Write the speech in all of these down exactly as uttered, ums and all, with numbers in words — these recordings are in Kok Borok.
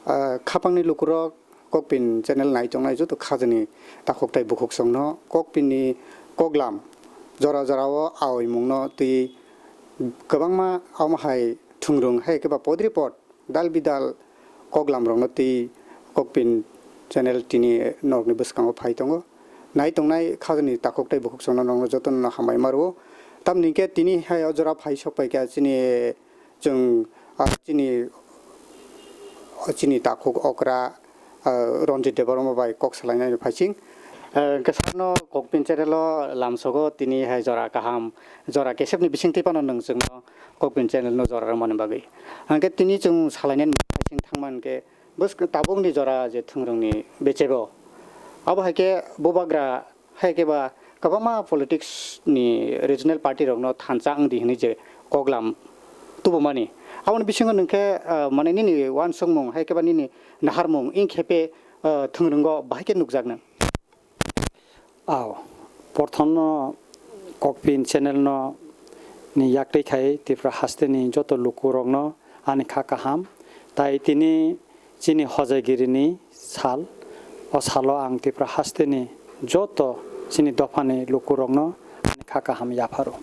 Ah, khapangni lukurok Kokpin channel nai tongnai joto khajani takhuk tai bukhuk songno Kokpinni koklam jora jorao aoimungno twi kwbangma omo hai thungrung hai khe ba podri pod dal bidal koklam rokno twi Kokpin channel tini norokni bwskango phai tongo. Nai tongnai khajani takhuk tai bukhuk songno norokno jotono hambai ma rwo. Tamni hwnkhe tini hai o jora phai sok pai kha chini chwng, ah, chini, chini takhuk okra, ah, Ranjit Debbarma bai kok salainani phaising. Ah, hwnkhe sakno Kokpin channel o lamsogo tini hai jora kaham, jora kesepni bisingtwi phano nwng chwngno Kokpin channel no jora rwmani bagwi. Hwnkhe tini chwng salainani phaising thangma hwnkhe bwswk tabukni jora je thwngrwngni bechebo. Abo hai khe bubagra hai khe ba kwbangma politics ni regional party rokno thansa wng di hwnwi je koklam tubumani. Aboni bisingo nwng khe, ah, mane nini uansukmung hai khe ba nini naharmung wng khe phe, ah, thwngrwngo bahai khe nukjak nang. Ao, porthomno Kokpin channel no ni yaktwi khai Tripura haste ni joto lukurokno ani kha kaham. Tai tini chini hojagiri ni sal, o salo ang Tripura haste ni joto chini dopha ni lukurokno ani kha kaham yapharo.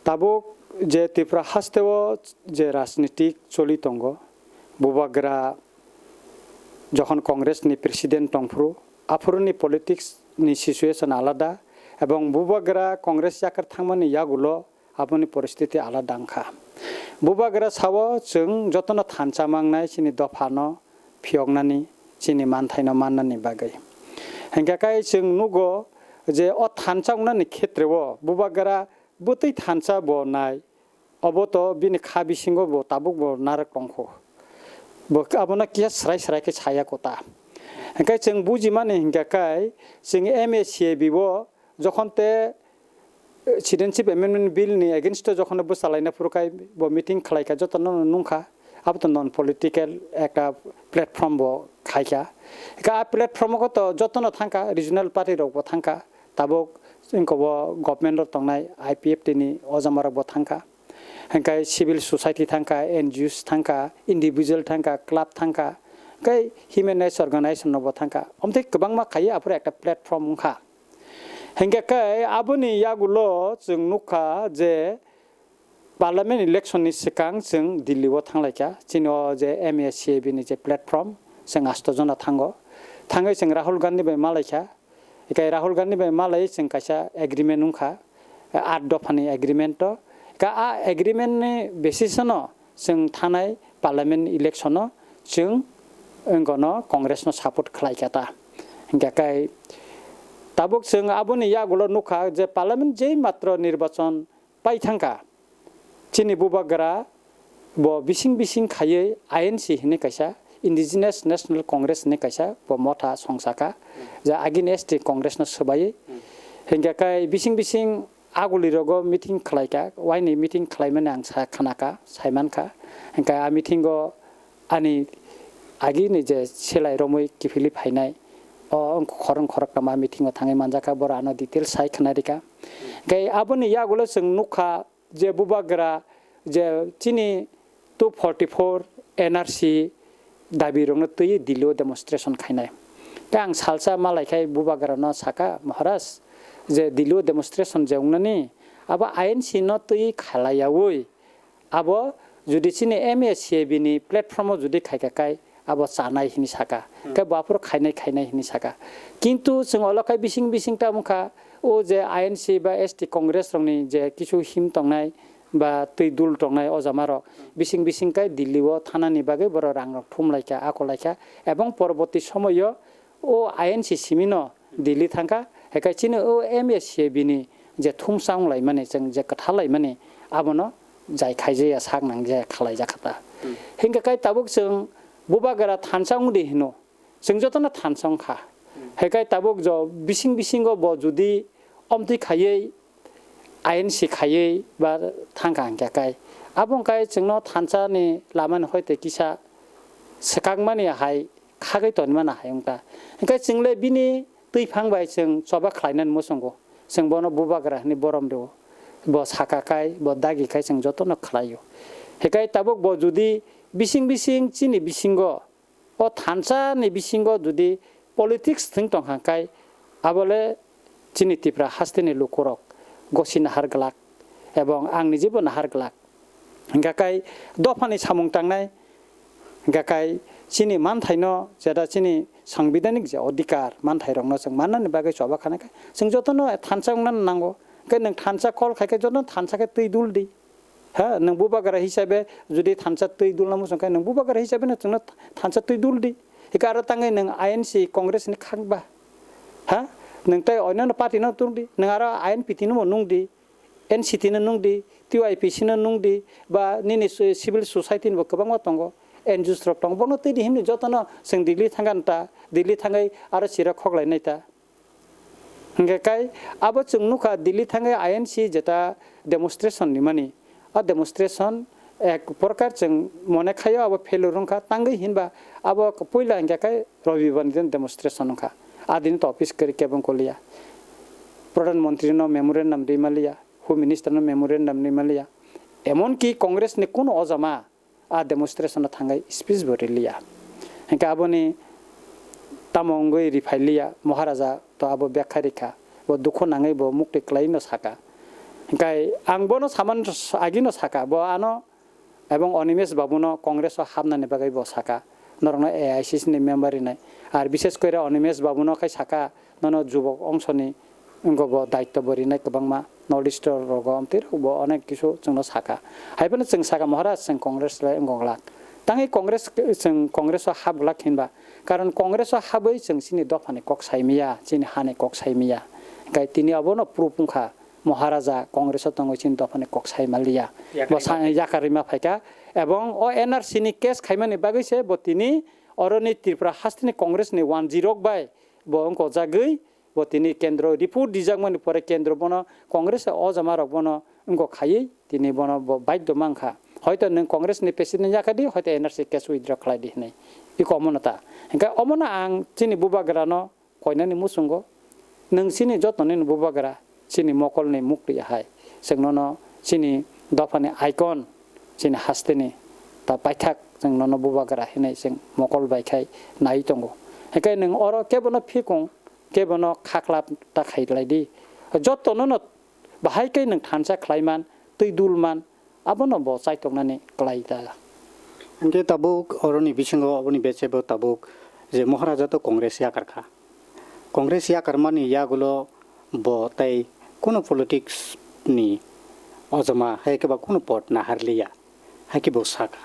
Tabuk je Tripura haste o je rajnitik choli tongo, bubagra jokhon Congress ni president tongphuru, aphuru ni politics ni situation alada, ebong bubagra Congress yakwr thangmani yagulo aboni poristiti alada wngkha. Bubagra sao chwng jotono thansa mangnai chini dophano phiyoknani, chini manthaino mannani bagwi. Hingkha khe chwng nugo je o thansa wngnani khetreo bubagra bwtwi thansa bo nai, obo to bini kha bisingo bo tabuk bo narwk tongkho. Bo abono kisa srai srai khe saya kota. Hingkhe chwng bujimani hingkha khe chwng M A C A B bo jokhon te, eh, Citizenship Amendment Bill ni against o jokhon bwsalaina phuru khai bo meeting khlai kha, jotono nungkha, abo to non political ekta platform bo khai kha. Hingkhe a platform o to jotono thangkha, regional party rok bo thangkha, tabuk wngkha bo government o tongnai I P F T ni ojama rok bo thangkha. Hingkhe civil society thangkha, N G Os thangkha, individual thangkha, club thangkha, hingkhe human rights organization rok bo thangkha. Omtwi kwbangma khai aphuru ekta platform wngkha. Hingkhe khe aboni yagulo chwng nukha je parliament election ni swkang chwng Delhi o thanglaikha. Chini o je M A C A B ni je platform, chwng asto jona thango. Thangwi chwng Rahul Gandhi bai malaikha. Hingkhe Rahul Gandhi bai malai chwng kaisa agreement wngkha, aat dophani agreement o. Hingkhe a agreement ni basis no chwng thanai parliament election o chwng wngkha no Congress no support khlaikha ta. Hingkhe kai tabuk chwng aboni yagulo nukha je parliament jei matro nirbachon pai thangkha. Chini bubagra bo bising bising khaiwi I N C hinwi kaisa, Indigenous National Congress hinwi kaisa bo motha songsakha, je against Congress no swbaiwi. Hingkha khe bising bising aguli rogo meeting khlaikha, waini meeting khlaimani ang sa khanakha, saimankha. Hingkha a meeting o ani agini je selai romwi kiphilwi phainai, o wng khorang khoroktham a meeting o thangwi manjakha, borok ano details sai khna rikha. Hingkhe aboni yagulo chwng nukha je bubagra je chini two forty four N R C dabi rokno twiwi Delhi o demonstration khainai. Khe ang salsa malai khai bubagra no sakha, "Maharaj, je Delhi o demonstration je wngnani, abo I N C no twiwi khalaiyaui, abo judi chini M A C A B ni platform o judi khaikha kai, abo chanai," hinwi sakha. Khe bo aphuru khainai, khainai hinwi sakha. Kintu chwng olo khai bising bising ta wngkha, o je I N C ba S T Congress rokni je kisu him tongnai ba twi dul tongnai o jama rok bising bising kai Delhi o thanani bagwi borok rang rok thum laikha, ako laikha, ebong poroboti somoio o I N C simi no Delhi thangkha, hekai chini o M A C A B ni je thumsa wng laimani, chwng je kwthar laimani, abono jai khaijaya sak nang je khalai jakha ta. Hingkha kai tabuk chwng bubagra thansa wng di hino, chwng jotono thansa wngkha. Hekai tabuk jo bising bisingo bo judi omtwi khaiwi I N C khaiwi ba thangkha hingkha kai. Abo wngkai chwngno thansa ni lama ni hoi tei kisa swkakmani hai khagwi tonmani hai wngkha. Hingkhe chwngle bini twiphang bai chwng choba khlainani muchungo. Chwng bono bubagra hinwi borom rwo. Bo saka kai, bo dagi kai chwng jotono khlaio. Hekai tabuk bo judi bising bising chini bisingo O thansa ni bisingo jodi politics thwng tong kha khe, abo le chini Tripura haste ni lukurok gosi nahar glak, ebong ang nijebo nahar glak. Hingkha khe dophani samung tangnai, hingkha khe chini manthaino, jeta chini sangbidhanik je odhikar manthairokno chwng mannani bagwi choba khana khe chwng jotono thansa wngna nango. Hingkhe nwng thansa call khai khe jotono thansa khe twi dul di. Ha, nwng bubagra hisabe jodi thansa twi dulna muchung khe nwng bubagra hisabe no chwngno thansa twi dul di. Hingkhe aro tangwi nwng I N C Congress ni khakba. Ha, nwng tei onyono party no tung di. Nwng aro I N P T no bo nung di. N C T no nung di, T Y P C no nung di, ba nini si-, civil society ni bo kwbangma tongo, N G Os rok tongo, bono twi di himni jotono chwng Delhi thangna ta, Delhi thangwi aro chira khoklainai ta. Hingkhe kai abo chwng nukha Delhi thangwi I N C jeta demonstration ni mani, a demonstration ek prokar chwng mone khaio abo failure wngkha, tangwi hinba abo puila hingkha kai Robibar ni din demonstration wngkha, adini to office kwrwi kebo wngkoliya. Pradhan Mantri no memorandum rwi maliya, Home Minister no memorandum rwi maliya. Emonki Congress ni kuno ojama a demonstration o thangwi speech bo riliya. Hingkhe aboni tamo wngwi riphai liya, Maharaja to abo bekha rikha, bo dukhu nangwi bo mukti kwlai no saka. Hingkhe ang bono saman agino saka, bo ano Ebong Animesh Babu no Congress o hapnani bagwi bo saka, norokno A I C C ni member rinai. Ar bishes kore Animesh Babu no khai saka, nono jubok ongsoni wngkha bo daityo bo rinai kwbangma North East rogo, amtwi rok bo onek kisu chwngno saka. Hai phano chwng saka, Maharaj, chwng Congress le wngkha glak. Tangwi Congress, chwng Congress o hap glak hinba. Karon Congress o habwi chwng chini dophani kok sai maya, chini hani kok sai maya. Hingkhe tini abono proof wngkha. Maharaja Congress o tongwi chini dophani kok sai manliya. Bo sa-, yakarima phaikha. Ebong o N R C ni case khaimani bagwi se bo tini oroni Tripura hasteni Congress ni wanjwi rok bai bo wngkojagwi bo tini kendro report dijakmani pore kendro bono Congress o jama rok bono wngkok khaiwi tini bono bo baidyo mankha. Hoito nwng Congress ni president yakadi, hoito N R C case withdraw khlaidi hinwi. Iko omono ta. Hingkhe omono ang chini bubagrano koinani muchungo, nwng chini jotoni bubagra, chini mokolni mukti hai. Chwng nono chini dophani icon, chini hasteni ta paithak chwng nono bubagra hinwi chwng mokol bai khai nai tongo. Hingkhe nwng oro kebono phikung, kebono khaklap ta khai lai di. Joto nono bahai khe nwng thansa khlai man, twi dul man, abono bo chaitoknani kwlai ta. Hingke tabuk oroni bisingo aboni bechebo tabuk je Maharaja to Congress yakar kha. Congress yakarmani yagulo bo tei kuno politics ni ojama hai khe ba kuno pot naharliya hai khe bo saka.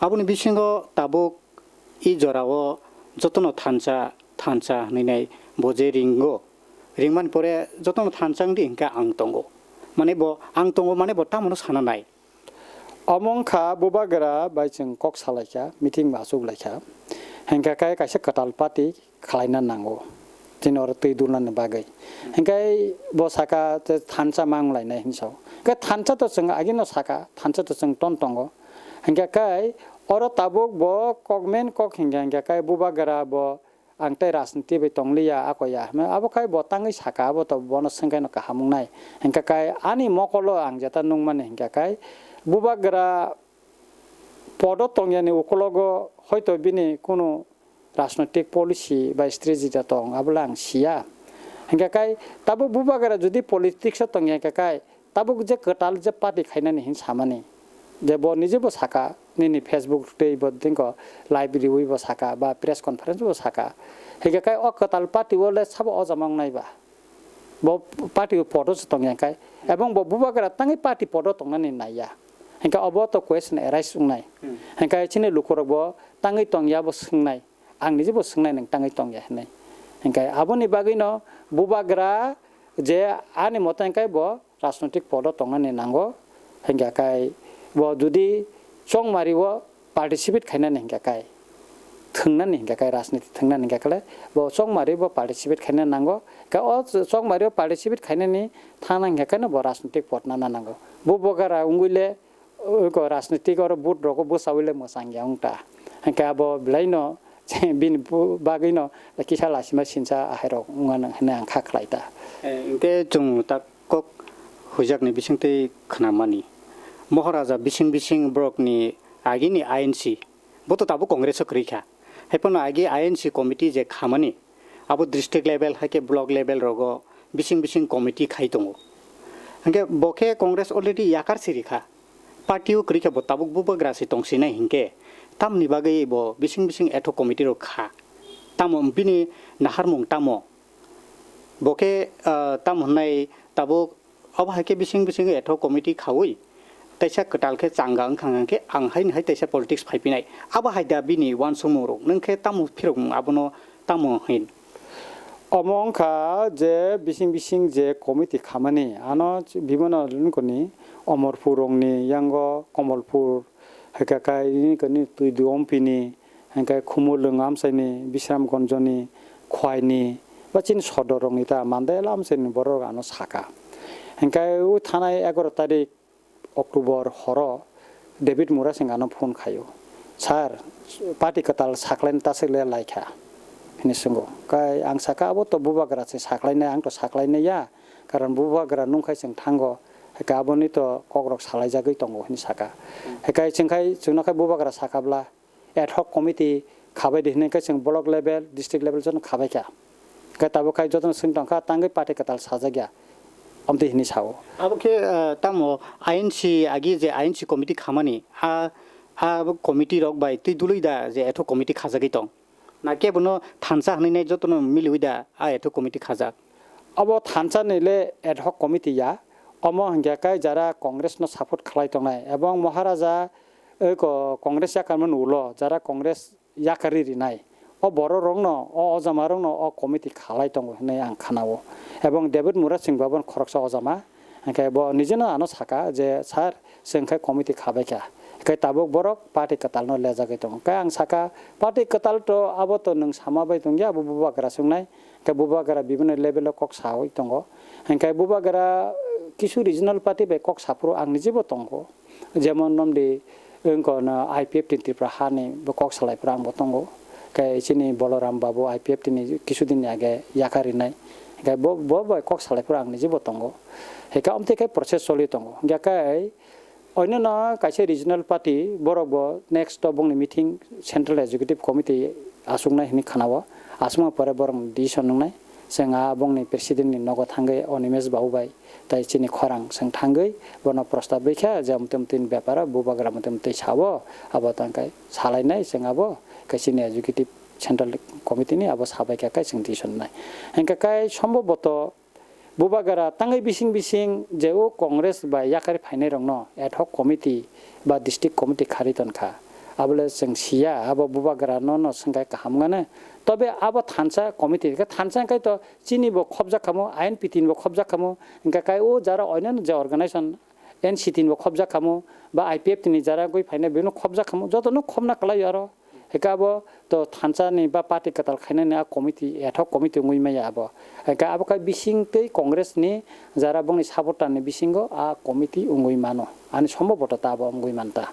Aboni bisingo tabuk I jorao jotono thansa, thansa hinwi nai bo je ringo, ringmani pore jotono thansa wngdi hinkhe ang tongo. Mane bo ang tongo mane bo tamono sana nai. Omo wngkha bubagra bai chwng kok salaikha, meeting bo achuk laikha. Hinkhe khe kaisa kwtal party khwlaina nango. Chini oro twi dulnani bagwi. Hinkhe bo saka je thansa mang lainai hinwi sao. Khe thansa to chwng agino saka, thansa to chwng ton tongo. Hinkhe khe oro tabuk bo kok main kok hinkhe hinkhe khe bubagra bo ang tei rajniti bai tongliya ako ya hinwi abo khe bo tangwi saka abo to bono swngkhe no kaham wngnai. Hinkhe khe ani mokolo ang jeta nukmani hinkhe khe bubagra podo tongyani ukulogo hoito bini kunu rajnoitik policy bai strategy da tong, abo le ang siya. Hinkhe kai tabuk bubagra jodi politics o tongya hinkhe kai tabuk je kwtal je party khainani hin samani, je bo nije bo saka, nini Facebook tei bo dingko live riwi bo saka, ba press conference bo saka. Hinkhe kai o kwtal party o le sabo o jama wngnai ba? Bo party o podo se tongya hinkhe, ebong bo bubagra tangwi party podo tongnani naiya. Hinkhe obo to question arise wngnai. Hmm. Hinkhe chini lukurok bo tangwi tongya bo swngnai. Ang nije bo swngnai nwng tangwi tongya hinwi. Hinkhe aboni bagwino bubagra je ani moto hinkhe bo rajnoitik podo tongnani nango. Hinkhe kai bo jodi chongmari o participate khainani hinkhe kai thwngnani hinkhe kai rajniti thwngnani hinkhe kale bo chongmari bo participate khaina nango. Khe o chongmari o participate khainani thangna hinkhe khe bo rajnoitik pod nana nango. Bubagra wngwi le Oko rajnitik oro vote rogo bwsawile mwchang ya wng ta. Hingke abo belaino bini bu-, bagwino kisa lasima sinsa ahairok wngmano hinwi ang kha khlai ta. Eh, hingke chwng ta kok huijakni bisingtwi khnamani. Moharaja bising bising borokni agini I N C, bo to tabuk Congress o kwrwi kha. Haiphano agi I N C committee je khamani, abo district level hai khe block level rogo bising bising committee khai tongo. Hingkhe bo khe Congress already yakar si rikha. Party o kwrwi khe bo tabuk bubagra se tongsinai hinkhe tamni bagwi bo bising bising ad hoc committee rok kha. Tamo bini naharmung tamo? Bo khe, ah, tamo hwnai tabuk abo hai khe bising bising ad hoc committee khaui teisa kwtal khe changa wngkha hwnkhe ang haino hai teisa politics phaipinai. Abo hai da bini uansukmung rok, nwng khe tamo phirokmung abono tamo hin? Omo wngkha je bising bising je committee khamani, ano bimano lungkoni Omorpur rokni yango Komolpur, hai khe kai nini kani Twidu Ompini, hai khe Khumulwng amchaini, Bisramgonjoni, Khwaini, ba chini sodorrokni ta Mandela amchaini borok ano saka. Hingkhe o thanai egaroh tarik October horo David Murasing ano phone khaio, "Sir, party kwtal saklaina ta swk le laikha," hini swngo. Kai ang saka, "Abo to bubagra se saklainai, ang to saklainai ya, karon bubagra nungkhai chwng thango, hingkhe aboni to kokrok salaijagwi tongo," hini saka. Hingkhe chwngkhai chwngno khai bubagra sakabla, ad hoc committee khabai di hinwi khe chwng block level, district level jotono khabai kha. Khe tabuk khai jotono swng tong kha, tangwi party kwtal sajak ya, amtwi hinwi sao. Abo khe, ah, tamo I N C agi je I N C committee khamani, a, a committee rok bai twi dului da je ad hoc committee khajagwi tong? Na kebono thansa hinwi nai jotono miliwi da a ad hoc committee khajak? Abo thansa ni le ad hoc committee ya, omo hingkhe kai jara Congress no support khlai tongnai ebong Maharaja, eh, ko-, Congress yakarmani ulo jara Congress yakarwi rinai. O borok rokno, o ojama rokno o committee khalai tongo hinwi ang khanao. Ebong David Murasing bo aboni khoroksa ojama. Hingkhe bo nijeno ano saka je, "Sir, chwng khe committee khabai kha." Hingkhe tabuk borok party kwtalno lejagwi tongo. Khe ang saka, "Party kwtal to abo to nwng sama bai tongya, abo bubagra se wngnai." Hingkhe bubagra bibinno level o kok sawi tongo. Hingkhe bubagra kisu regional party bai kok saphuru ang nijibo tongo. Jemon nomdi wngkha no I P F T ni Tripura hani bo kok salai phuru ang bo tongo. Khe chini Boloram Babu I P F T ni kisu din ni age yakarinai. Khe bo, bo bai kok salai phuru ang nijibo tongo. Hingkhe amtwi khe process choli tongo. Hingkhe kai oinano kaisa regional party borok bo next to bongni meeting Central Executive Committee aswknai hinwi khanao. Aswkma pore borok decision wngnai. Chwng a bongni president ni nogo thangwi Animesh Babu bai tai chini khorang chwng thangwi bono prostab rikha je amtwi amtwi ni beparo bubagra amtwi amtwi sao, abo tangkhe salainai chwng abo khe chini executive central committee ni abo sabaikha khe chwng decision nai. Hingkhe kai somboboto bubagra tangwi bising bising je o Congress bai yakarwi phainai rokno ad hoc committee ba district committee kharwi tonkha. Abole chwng siya, abo bubagra no no swngkhe kaham wngnai. Tobe abo thansa committee, khe thansa hwnkhe to chini bo khobjak khamu, I N P T ni bo khobjak khamu, hingkhe kai o jara oinano je organization N C T ni bo khobjak khamu, ba I P F T ni jara gwi phainai bino khobjak khamu, jotono khobna kwlai aro. Hingkhe abo to thansa ni ba party kwtal khainani a committee, ad hoc committee wngwi maya abo. Hingkhe abo khe bising tei Congress ni jara bongni supporter ni bisingo a committee wngwi mano. Ani somboboto ta abo wngwi manta.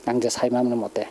Ang je sai manmani mote.